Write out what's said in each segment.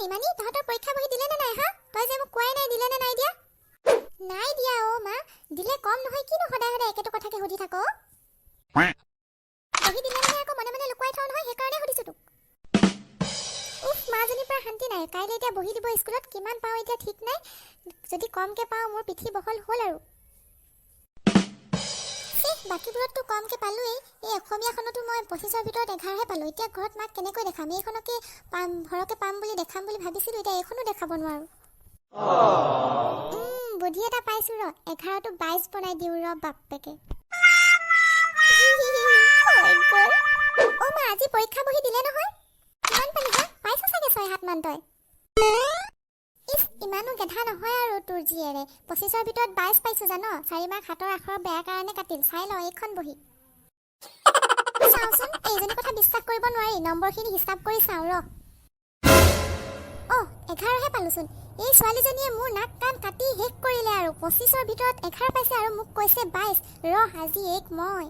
ইমানি, তহঁতৰ পৰীক্ষা বহি দিলে নে নাই হা? তই যে মোক কোৱাই নাই, দিলে নে নাই দিয়া? নাই দিয়া অ' মা। দিলে কম নহয়, কিনো সদায় সদায় একেটো কথাকে সুধি থাক অ'? বহি দিলে মানে আকৌ মনে মনে লুকুৱাই থওঁ নহয়, সেইকাৰণে সুধিছো তোক। উফ, মাজনীৰ পৰা শান্তি নাই। কাইলৈ এতিয়া বহি দিব স্কুলত, কিমান পাওঁ এতিয়া ঠিক নাই। যদি কমকে পাওঁ, মোৰ পিঠি বহল হ'ল আৰু। ছিঃ, বাকীবোৰততো কমকে পালোৱেই, এই অসমীয়াখনতো মই 25ৰ ভিতৰত 11হে পালোঁ। এতিয়া ঘৰত মাক কেনেকৈ দেখাম? এইখনকে পাম, সৰহকে পাম বুলি দেখাম বুলি ভাবিছিলোঁ, এতিয়া এইখনো দেখাব নোৱাৰোঁ। বুদ্ধি এটা পাইছোঁ ৰ, 11টো 22 বনাই দিওঁ ৰ বাপেকে। হৈ গ'ল। অ' মা, আজি পৰীক্ষা বহি দিলে নহয়, কিমান পালি হা? পাইছ চাগে ছয় সাতমান তই। ইছ, ইমানো গেধা নহয় আৰু তোৰ জীয়েৰে। 25ৰ ভিতৰত 22 পাইছো জান। 4 মাৰ্ক হাতৰ আখৰ বেয়া কাৰণে কাটিল। চাই ল এইখন বহি। চাওঁচোন, এইজনী কথা বিশ্বাস কৰিব নোৱাৰি। নম্বৰখিনি হিচাপ কৰি চাওঁ ৰ। অ', 11হে পালোচোন। এই ছোৱালীজনীয়ে মোৰ নাক কাণ কাটি শেষ কৰিলে আৰু। 25ৰ ভিতৰত 11 পাইছে আৰু মোক কৈছে 22। ৰহ, আজি এক মই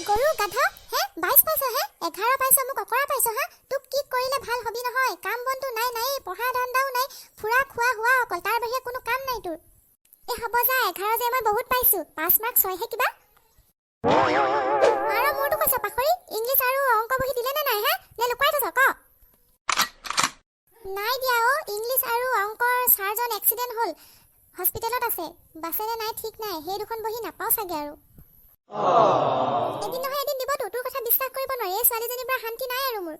গৰু গাধ হে, 22 পাইছ হে, 11 পাইছ, মোক অকৰা পাইছ হা? তোক কি কৰিলে ভাল হবি নহয়? কাম বনটো নাই নাই, পঢ়া ধান্দাও নাই, ফুৰা খোৱা হোৱা অকল, তাৰ বাহিৰে কোনো কাম নাই তোৰ। এই হ'ব যা, 11 যে মই বহুত পাইছো, 5 মাৰ্ক ছয়হে কিবা। আৰু মোৰতো কৈছ পাখৰি, ইংলিছ আৰু অংক বহি দিলে নে নাই হা, নে লুকুৱাই থৈছ ক? নাই দিয়া অ'। ইংলিছ আৰু অংকৰ ছাৰজন এক্সিডেণ্ট হ'ল, হস্পিটেলত আছে, বাছেনে নাই ঠিক নাই। সেই দুখন বহি নাপাওঁ চাগে আৰু। এদিন নহয় এদিন দিবতো। তোৰ কথা বিশ্বাস কৰিব নোৱাৰি। এই ছোৱালীজনীৰ পৰা শান্তি নাই আৰু মোৰ।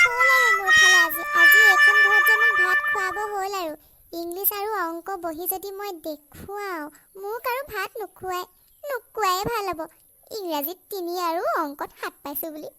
হ'ল আৰু মোৰ ফালে আজি। আজি এইখন ঘৰত যে মোক ভাত খুৱাব হ'ল আৰু। ইংলিছ আৰু অংক বহি যদি মই দেখুৱাওঁ, মোক আৰু ভাত নোখোৱাই। নোখোৱাই ভাল হ'ব, ইংৰাজীত 3 আৰু অংকত 7 পাইছোঁ বুলি।